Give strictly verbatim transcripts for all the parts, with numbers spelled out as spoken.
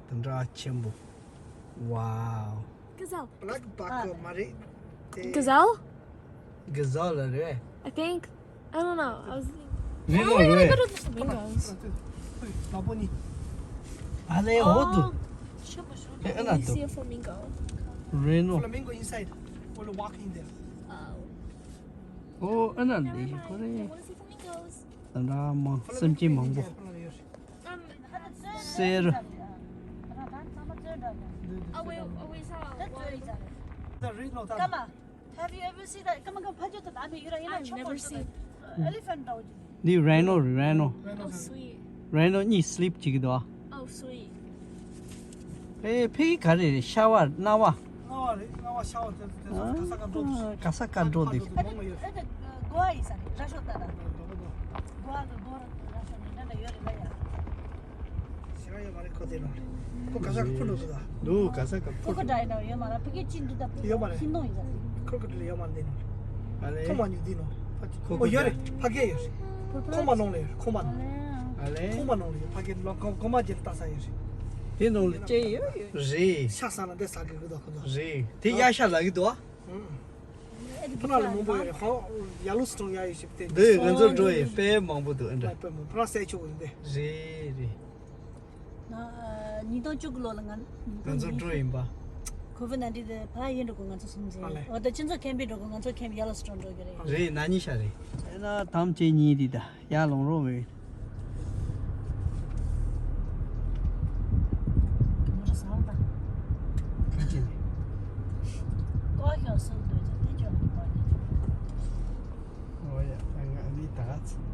དེ་འདྲ་ཆེན་པོ། Wow. Gazelle. Black buck མ་རེད། དེ། Gazelle? Gazelle རེད། I think. I don't know. I was རེད་ལོ། རེད། Flamingos. ཨ་ལེ་འོ་དུ། ཨེ་ཨ་ན་དུ། See a flamingo. རེད་ནོ། Flamingo inside. We'll walk in there. Oh. ཨོ་ཨ་ན་ལེ་ཁོ་རེད། I wanna see flamingos. ད་འདྲ་མང་སེམས་ཅན་མང་པོ། Um, གསེར། Oh, we, oh, we saw one. Come on. Have you ever seen that? Come on, come on. I've never seen. Elephant འདྲ་བོ་ཅིག་འདི་rhino རེད། Rhino. Oh, sweet. Rhino གཉིས་sleep བྱེད་ཀྱི་འདུག་ཨ། Oh, sweet. ཨེ་ཕ་གི་ག་རེ་རེད། ཤ་ཝར། སྣ་བ། སྣ་བ་རེད། སྣ་བ་ཤ་ཝར་དེ་དེ་ཚོ་ག་ས་ག་འགྲོ་འདུག་ག་ས་ག་འགྲོ་འདུག་མང་མང་ཡོད། ཨེ་དེ་གོ་ཡི་ས་རེད། ར་ཤོ་ད་ད། གོ་གི་གོ་ར་ཤོ་ནི་འདྲ་འདྲ་ཡོད་རེད་ལ་ཡ། ཞེ་དྲག་ཡོད་མ་རེད། ཁོ་དེ་ནང་རེད། ཁོ་ག་ས་ག་འཕུར་འགྲོ་འདུག་ད། འདུག་ག་ས་ག་ཁོ་འཕུར་ཁོ་འདྲ་ཡི་ནང་ཡོད་མ་རེད། ཕ་གི་ཅི་འདུག་ད། ཡོད་མ་རེད། ཤིང་སྡོང་ཡིན་ས་རེད། ཁོ་གི་འདྲ་ཡོད་མ་རེད། འདི་ནང་རེད། ཨ་ལེ། ཁོ་མ་ཉུ་འདི་ནང་རེད། ཁོ་ཨོ་ཡོད་རེད། ཕ་གི་ཡོད་རེད། ཁོ་མ་ནང་ལ་ཡོད་རེད། ཁོ་མ་ནང་ཨ་ལེ། ཁོ་མ་ནང་ལ་ཡོད། ཕ་གི་ལ་ཁོ་ཁོ་མ་ཇེ་ལྟ་ས་ཡོད་རེད། དེ་ནང་ལ་ཅི་ཡོད་ཡོད་རེད། ཤ་ཟ་ན་འདི་ཟ་གི་གི་དོ་ཁོ་དོ། རེད། དེ་གཡག་ཤ་ལབ་གི་འདུག་ཨ། ཕ་ན་ལ་མང་པོ་ཡོད་རེད། ཧོ་ཡ་ལོ་སི་ཊོན་ཡ་ཡོད་ཞིག་དེ་འདི་ང་ཚོ་འགྲོ་ཡི་དཔེ་མང་པོ་འདུག་ཨ་འདྲ། དཔེ་མང་པོ་ཕ་ན་སའི་ཆོག་ཡིན་དེ། རེད་རེད། ན་ཉིས་སྟོང་བཅུ་དགུ་ལོ་ལ་ང་ང་ཚོ་འགྲོ་ཡིན་པ། ཁོ་ཝིད་ནའིན་ཊིན་དེ་ཕ་ཡིན་འགྲོ་གོ་ང་ཚོ་སུམ་ཅན། ཨ་ལེ། འོ་ད་ཁྱེད་ཚོ་ཁེམ་པིང་འགྲོ་གོ་ང་ཚོ་ཁེམ་པིང་ཡ་ལོ་སི་ཊོན་འགྲོ་གི་རེད། རེད། ན་ནིང་ཤ་རེད། ཨེ་ན་དམ་བཅས་གཉིས་རེད་ད། ཡར་ལོང་རོགས་མེད། མོ་ཊ་ཟ་འོང་ད། ག་ཅི་ནས། ཀོ་ཤོག་སུ་འདོད་ཅིག་དེ་ཅོག་གི་པར་གྱི་ཅོག་ཨོ་ཡ། ང་ནི་ད་ག་ཚི།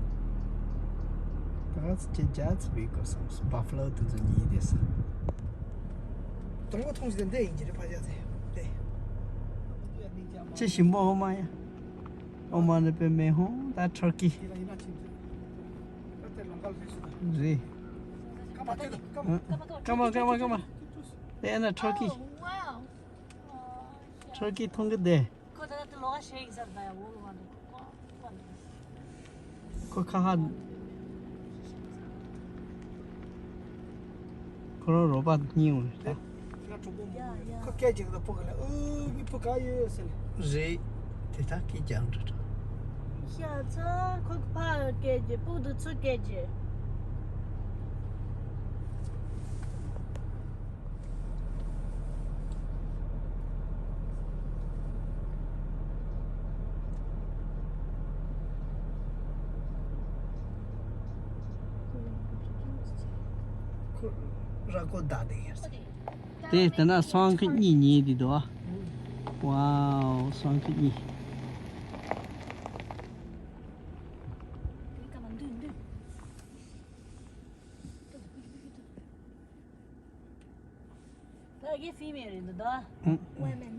ད་ག་ཚི་ཅི་ཇ་ཚི་བི་ཀོ་སམ་སི་བྷ་ཕ་ལོ་དེ་ཚོ་གཉིས་དེ་ས། དང་པོ་མཐོང་ཞིག་འདི་ཡིན་གྱི་རེད། ཕ་ཇ་ཚེ་དེ། ཅི་ཞིམ་པོ་འོ་མ་ཡ། འོ་མ་ནི་པའི་མེ་ཧོང་ད་ཊར་ཀི། རེད། ཀ་མ་ཀ་མ་ཀ་མ། དེ་ན་ཊར་ཀི། ཊར་ཀི་མཐོང་གི་དེ། ཁོ་ད་ལྟ་ལོག་ཤེས་ཡིན་ཟེར་ད་ཡ་འོ་ལོ་བ་འདུག་ཁོ་ཁ་ཧ། ཁོ་རང་རོགས་པ་གཉིས་འོང་རེད་ད། ཁོ་སྐད་ཅིག་ལ་ཕོ་ག་ལ་ཨུ་གི་ཕོ་ག་ཡོད་ཟེར་ལེ། རེད། དེ་ད་སྐད་ཀྱང་འདྲ་འདྲ། ཤ་ཚ་ཁོ་ཕ་སྐད་ཅིག་ཕུག་ཏུ་ཚུར་སྐད་ཅིག་ཁོ་ར་ཀོ་ད་དེ་ཡར། དེ་ལྟ་ན་སང་ཁི་གཉིས་ཉེ་དེ་འདུག་ཨ། ཝའོ་སང་ཁི་གཉིས། ད་གི་ཕི་མེལ་རེད་འདུག་ད། ཨུ། Women.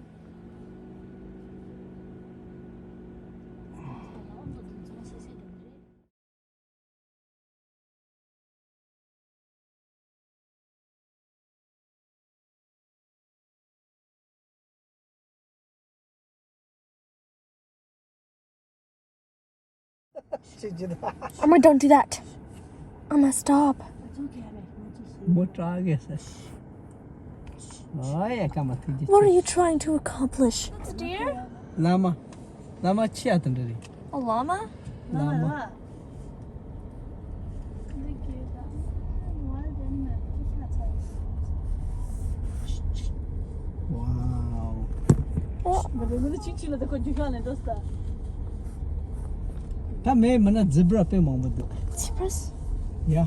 Oh my, don't do that. I'm gonna stop. མོ་ཊ་གས། ཨ་ཡ་ཀ་མ་ཐུག་ཅི། What are you trying to accomplish? It's a deer? ལ་མ། ལ་མ་ཆི་ཡ་དང་འདྲ་རེད། A llama? ལ་མ། Wow. ད་མེད་མིན་ན་ཛི་བྲ་དཔེ་མང་པོ་འདུག Zebras? ཡ།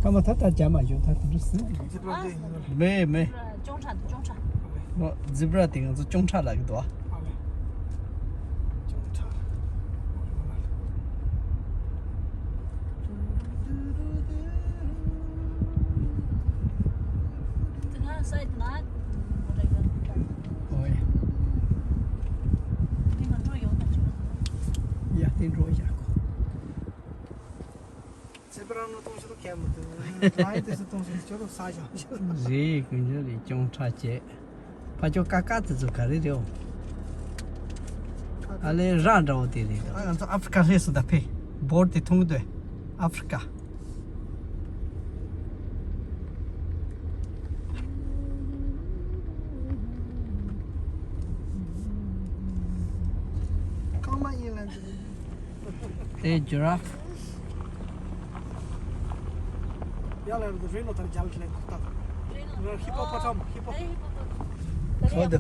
ཀ་མ་ད་ལྟ་རྒྱ་མ་བཞུགས་ད་དུ་འདུག་ཟེར། ཛི་བྲ་དེ་མེད་མེད། ཅོང་ཁྲ་འདུག་ཅོང་ཁྲ། ཛི་བྲ་དེ་ང་ཚོ་ཅོང་ཁྲ་ལབ་ཀྱི་འདུག་ཨ། ཅོང་ཁྲ། དེ་ན་སའི་དེ་ན་མོ་ཊ་ཡོད་ད། ཨོ་ཡ། དེ་ང་འགྲོ་ཡོང་ད་ཅི་མ་འདུག་ཡ་དེ་འགྲོ་ཡ་གོ། ཙི་ རང་ནོ་གཏོང་ཤེས་ཏོ་གལ་མི་འདུག་ལ་ཡི་དེ་སུ་གཏོང་ཤེས་ཁྱོད་ཚོ་ས་ཞང་ཤེས། རེད། དཀོན་མཆོག་རེད། སྐྱོང་ཁྲ་བྱས། ཕ་ཅོ་ཀ་ཀ་དེ་ཚོ་ག་རེ་རེད་འོ། ཨ་ལེ་ར་འདྲ་བོ་དེ་རེད། ད་ང་ཚོ་ཨ་ཧྥི་རི་ཀ་སླེབས་སོང་། ད་ཕེ་བོར་དེ་མཐོང་གི་འདུག་ཨ་ཧྥི་རི་ཀ། རྐང་མ་ཡིན་ལ་འདུག་དེ་ཇི་ར་ཧྥ། ཡ་ལ་རེད། རི་ནོ་ད་རྒྱ་ལ་ཁྱེར་ལེན་ཁོག་ཏག་ཧི་པོ་པོ་ཊམ་ཧི་པོ། ཁོ་དེ།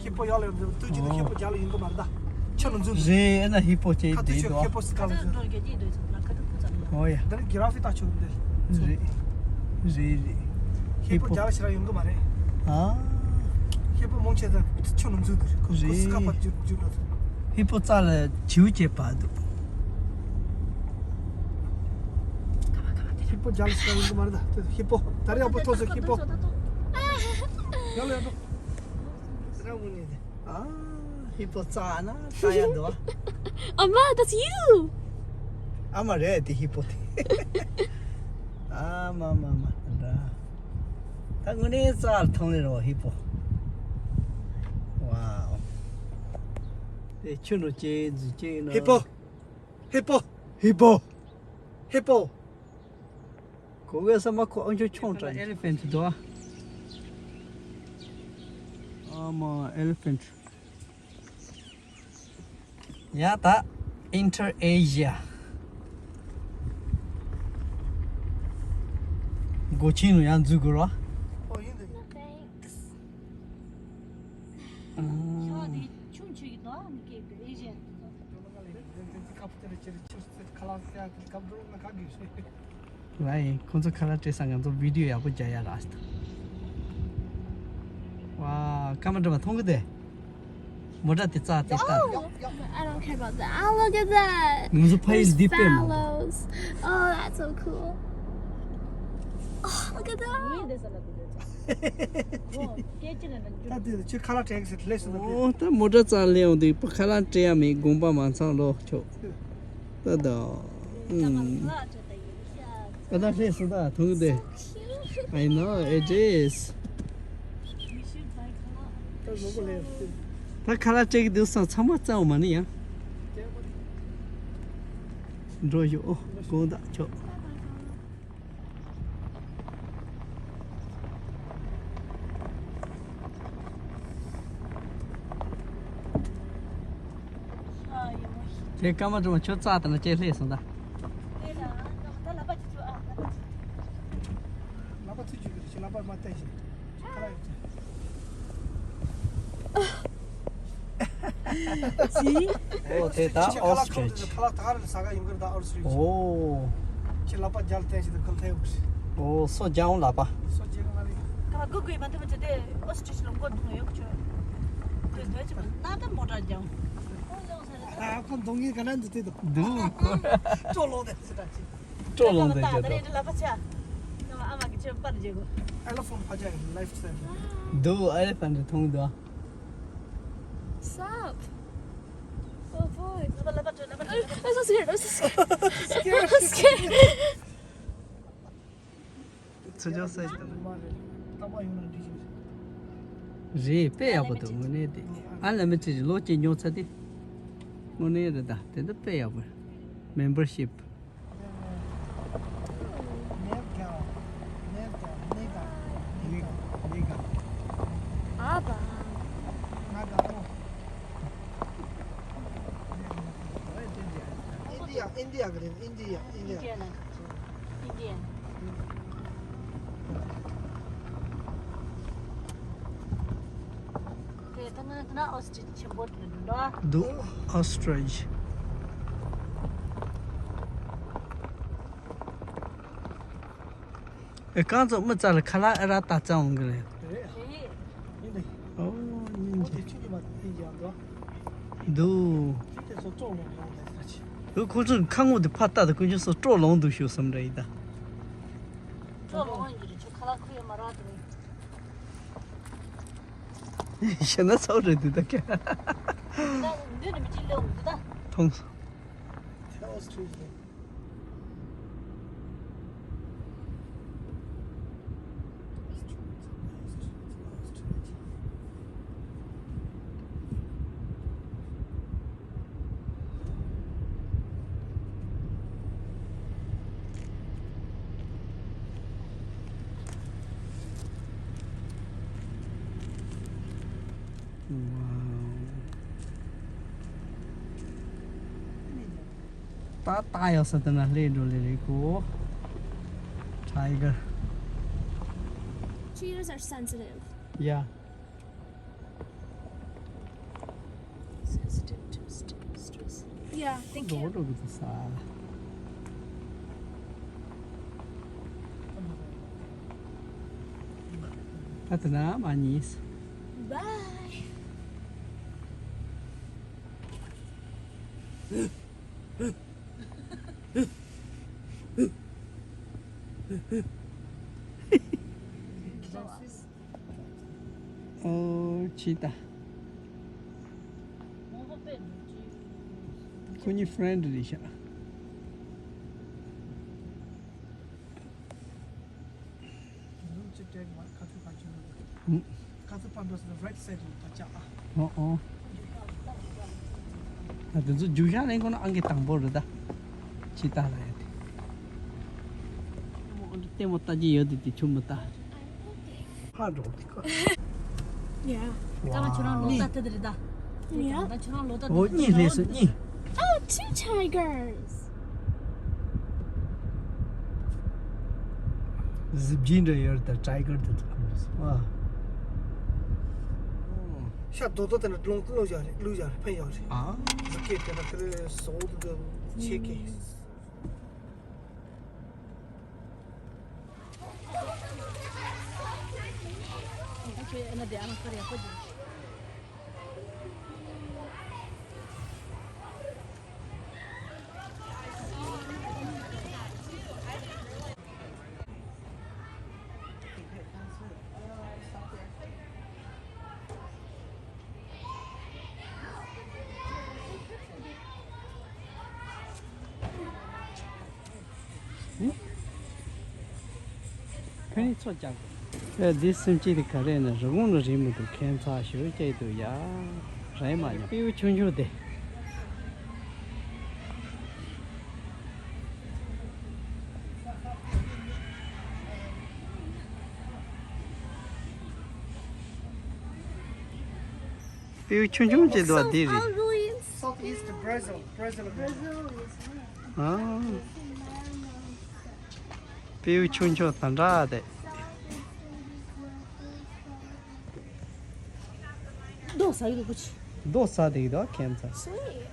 ཧི་པོ་ཡ་ལ་རེད། ཏུ་ཅི་ནི་ཧི་པོ་རྒྱ་ལ་ཡིན་གི་མ་རེད་ད། ཆུ་ནང་འཛུལ་རེད། ཨེ་ན་ཧི་པོ་ཅེ་ཁ་ཐུག་དེ་ཆུ་དོ། ཧི་པོ་སི་ཀ་ལ་འཛུལ། ཨོ་ཡ། འདི་རི་གི་ར་ཧྥི་ད་ཆུ་འདི། རེད། རེད་རེད། ཧི་ཧི་པོ་པོ་རྒྱ་ལ་ཞིག་ར་ཡོང་གི་མ་རེད། ཨ། ཧི་པོ་མང་ཆེ་ད་ཆུ་ནང་འཛུལ་འདུག་ཁོ་ཁོ་སི་ཀ་པར་རྒྱུག་རྒྱུག་ལ། ཧི་པོ་རྩ་ལ་བྱིའུ་སྐྱེས་པ་འདུག་ཧི་པོ་རྒྱ་ལ་ཞིག་ར་ཡོང་གི་མ་རེད་ད། ཧི་པོ་ད་རེ་ཡག་པོ་ཐོག་སོ་ཧི་པོ། ཡ་ལ་ཡ་ལ། ར་མུ་ནི་དེ། ཨ། ཧི་པོ་རྩ་ན་ས་ཡ་འདུག་ཨ་མ། that's you. ཨ་མ་རེད་དེ་ཧི་པོ་དེ། ཨ་མ་མ་མ་ར། ད་དངོས་གནས་རྩ་ལ་མཐོང་ལེ་རོ་ཧི་པོ། ཝའོ། དེ་ཆུ་ནོ་ཅེ་འཛུ་ཅེ་ནོ། ཧི་པོ། ཧི་པོ། ཧི་པོ། ཧི་པོ། གོ་བས་ས་མ་ཁོ་ཨང་ཆོ་ཆོང་དྲ། ཨེ་ལི་ཕེན་ཊི་འདུག་ཨ་མ་ཨེ་ལི་ཕེན་ཊི། ཡ་ད་ཨིན་ཊར་ཨེ་ཤི་ཡ། སྒོ་ཆེན་ནང་ཡང་འཛུལ་དགོས་ར། ཨོ་ཡིན་འདུག་ཤོག་དེ་ཆུང་ཆུང་ཡིན་ནོ་མི་སྐད་པའི་ཨེ་ཤི་ཡ་དེ་ཚོ། ལ་ཡིན། ཁོང་ཚོ་ཁ་ལག་སྤྲད་ས་ང་ཚོ་བི་ཌིའོ་ཡག་པོ་རྒྱག་ཡ་རག་སོང་། ཝ། སྐར་མ་འདྲ་མ་མཐོང་གི་དེ། མོ་ཊ་དེ་རྩ་དེ་ལྟ། I don't care about that. Oh, look at that. ང་ཚོ་ཕ་ཡུལ་འདི་དཔེ་མང་པོ། Swallows. Oh, that's so cool. Oh, look at that. ད་དེ་ཁྱོད་ཁ་ལག་སྤྲད་གི་ཟེར་སླེབས་སོང་ད། ཨོ་ད་མོ་ཊ་རྩ་སླེབས་འོང་དུས་ཁ་ལག་སྤྲད་ཡ་མེད། དགོངས་པ་མ་ཚོམ་ལོ་ཁྱོད། ད་ད། ཨུམ། ཨ་ད་ཧྲེ་སུ་ད་ཐུང་དེ། I know it is. ད་ཁ་ལག་སྤྲད་གི་འདུག་སང་ཚང་མ་རྩ་འོ་མ་ནི་ཡང་། འགྲོ་ཞུ་ཨོ་དགོངས་དག་ཁྱོད། དེ་སྐར་མ་དྲི་མ་ཁྱོད་རྩ་དང་ལྕེ་ལྷས་སོང་ད། ལག་པ་ཚུད་ཅིག་ལག་པ་མ་བལྟས་ཤིག་ཅི། ཨོ་དེ་ད་ཨོ་སི་ཊི་རི་ཆི། ཁ་ལག་ད་ག་རེ་ཟ་ག་ཡོང་གི་རེད་ད་ཨོ་སི་ཊི་རི་ཆི། ཨོ། ཁྱེད་ལག་པ་རྒྱལ་བསྟན་ཞིག་ད་ཁོ་ལྷ་ཡོད་གི་རེད། ཨོ་སོ་རྒྱལ་འོང་ལག་པ། སོ་རྒྱལ་གི་མ་རེད། ཁ་ལག་གུ་གུ་ཡི་མ་ཐུབ་པ་ཅི་དེ་ཨོ་སི་ཊི་རི་ཆི་ལ་མགོ་རྡུང་ཡོད་གི་ཆོད། དེ་དོན་ཅི་མ་ན་ད་མོ་ཊ་རྒྱལ་འོང་། ཨ་ཁོ་འདུག་ངས་ག་ན་འདུག་དེ་དང་། འདུག་སྤྲོ་ལོང་དེ་ཟེར་ད་ཅི། སྤྲོ་ལོང་དེ་རྒྱལ་ད། ཨ་མ་གི་ཆོས་པར་རྒྱལ་གོ། ཨེ་ལ་ཕན་ཕ་ཆ་ཡིན་ལའིཕ་སི་ཊའིལ། འདུག་ཨེ་ལ་ཕན་ཊི་མཐོང་འདུག Sup? Oh boy. I'm so scared. I'm so scared. I'm so scared. ཚུར་ཕྱོགས་ས་ཞིག་དང་། རེད། དཔེ་ཡག་པོ་འདུག་དངོས་གནས་དེ། ཨན་ལི་མི་ཊེཌ་ལོ་གཅིག་ཉོ་ཚར་དེ། དངོས་གནས་རེད་ད། དེ་འདྲ་དཔེ་ཡག་པོ་རེད། མེམ་བར་ཤིབ། ཨ་བ། ཨིན་ཌི་ཡ། ཨིན་ཌི་ཡ་གི་རེད། ཨིན་ཌི་ཡ། ཨིན་ཌི་ཡ། ཨིན་ཌི་ཡ་ན། ཨིན་ཌི་ཡ། དེ་ད་ང་ད་ན་ཨོ་སི་ཊི་རི་ཆེན་པོ་དེ་འདྲ་འདུག་ཨོ་སི་ཊི་རི་ཆི། ཨེ་གང་ཚོ་མི་རྩ་ལ་ཁ་ལག་ཨེ་ར་ད་རྩ་འོང་གི་རེད། རེད། ཡིན་ནི། ཨོ་ཡིན་ཨོ་གྱི། དེ་ཆུ་གི་མ་ཡིན་ཀྱང་འགྲོ། འདུག་ཅི་དེ་ཚོ་སྤྲོ་ལོང་ལོང་ལས་ས་ཆི། འདུག་ཁོ་ཚོས་ཁ་ངོ་དེ་ཕར་ལྟ་དང་། དཀོན་མཆོག་གསུམ་སྤྲོ་ལོང་འདུག་ཞུ་བསམ་འདྲ་ཡིན་ད། སྤྲོ་ལོང་ཡིན་གྱི་རེད། ཁྱོད་ཁ་ལག་ཁུ་ཡོད་མ་རག་དེ་རེད། ཤི་ན་ཚོགས་རེད་འདུག་ད་ཀྱ། ད་འདི་ནི་མི་གཅིག་ལེའུ་འདི་ད། མཐོང་སོང་། Tell us truth. ད་ཡག་ས་དེ་ན་སླེབས་འགྲོ་ལེ་རེད་གོ། Tiger. Cheetahs are sensitive. Yeah. Sensitive to st- stress. Yeah, they འགྲོ་can't. འགྲོ་གི་འདུག་ས། ད་ད་ན་མ་ཉིས། Bye. Oh, cheetah. ཁོ་གཉིས་friend རེད་ཤག་ཁ་ཚུ་ཕར་འགྲོ་ཟེར་ན་right side ལ་ད་ཅག་ཨ། ཨོ་ཨོ། ད་དེ་ཚོ་རྒྱུག་ཤག་ལེན་དགོས་ན་ཨང་ཀི་དང་པོ་རེད་ད། ཇི་ལྟར་ལ་ཡ་དེ། ལྟད་མོ་ལྟ་གི་ཡོད་དེ་དེ་ཆུ་མི་ལྟ། ཕར་འགྲོ་དེ་ཁ། Yeah. ཀ་ན་ཁྱོད་རང་ལོ་ལྟ་དེ་རེད་ད། Yeah. ད་ཁྱོད་རང་ལོ་ལྟ་དེ་ཨོ་གཉིས་རེད་སོ་གཉིས། Oh, two tigers. གཟི་བརྗིད་འདྲ་ཡོད་རེད་ད། Tiger དེ་ཚོ་གང་རེད་ཨ། ཤ་རྡོག་རྡོག་དེ་ན་རླུང་རླུང་ཡག་རེད། རླུང་ཡག་རེད། ཕན་ཡག་རེད། ཨ། གཟི་སྐད་དེ་ན་དེ་ལས་བཟོ་འདུག་ཆེ་གེ། ཕན་ཚོགས་ཀྱང་། ཨེ་འདི་སེམས་ཅན་དེ་ག་རེ་ན་རི་བོང་ལ་རིང་མི་འདུག་ཁྱད་མཚར་ཞེ་པོ་སྐྱེས་འདུག་ཡ། རེད་མ་ཉོ་སྤྲེའུ་ཆུང་ཆུང་དེ། སྤྲེའུ་ཆུང་ཆུང་ཅིག་འདུག་འདི་རེད། Southeast Brazil, Brazil. ཨ། སྤྲེའུ་ཆུང་ཆུང་དང་འདྲ་དེ། རྡོ་ཟ་གི་འདུག་གོ་ཆི། རྡོ་ཟ་བསྡད་ཀྱི་འདུག་ཁྱད་མཚར། Sweet.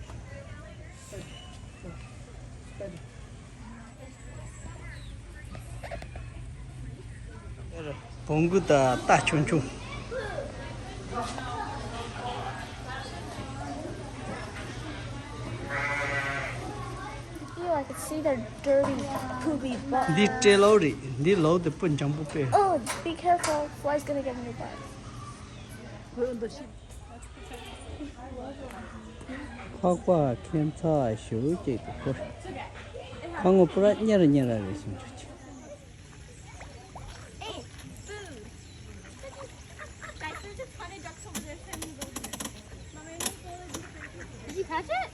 བོང་གུ་དང་རྟ་ཆུང་ཆུང་། Ew, I could see their dirty poopy butt. འདི་སྤྲེལ་ལོ་རེད། འདི་ལོ་དེ་སྤུ་འཇམ་པོ་དཔེ། Oh, be careful. Fly's gonna get in your butt. ཁག་པ་ཁྱད་མཚར་ཞེ་པོ་ཅིག་འདུག་གོ། ཁ་ངོ་པུ་ར་གཉེར་གཉེར་རེད་སོང་ཆོག་ཅིག Hey, food. Guys, there's a ton of ducks over there. Did you catch it?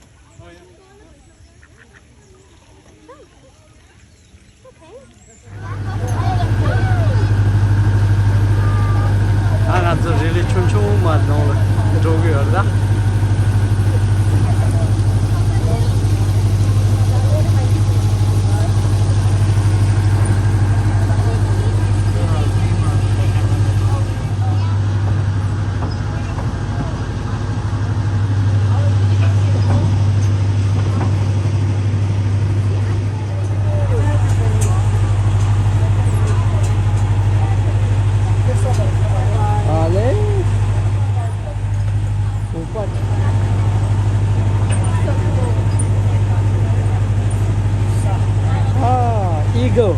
ད་ང་ཚོ་རི་ལི་ཆུང་ཆུང་མ་ནང་ལ་འགྲོ་གི་ཡོད་རེད་ད། ཨ་ལེ། ཨ། Eagle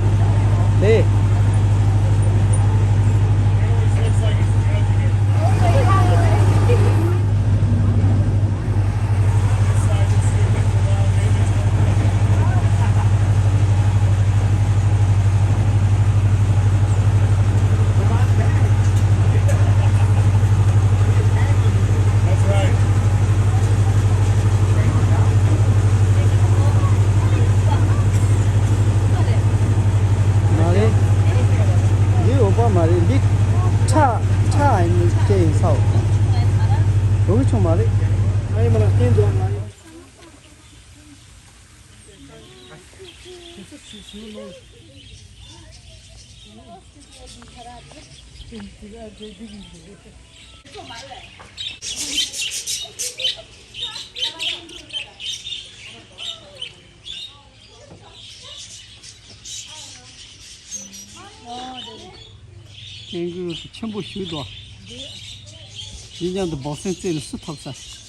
ལེ། མ་རེད། འདི་འོག་པ་མ་རེད། འདི་ཁྲ་ཁྲ་ཡིན་ནི་སྐྱེ་ཡིན་ས་འོག་པ། འོག་ཆུང་མ་རེད། ཨ་ཡིན་མ་ལ་བསྟན་འགྲོ་མ་རེད། ཀེང་རུས་ཆེན་པོ་ཞིག་འདུག་ཡིན་ཀྱང་འདི་འབག་སེན་རྩེ་ནས་སུ་ཐོབ་ས།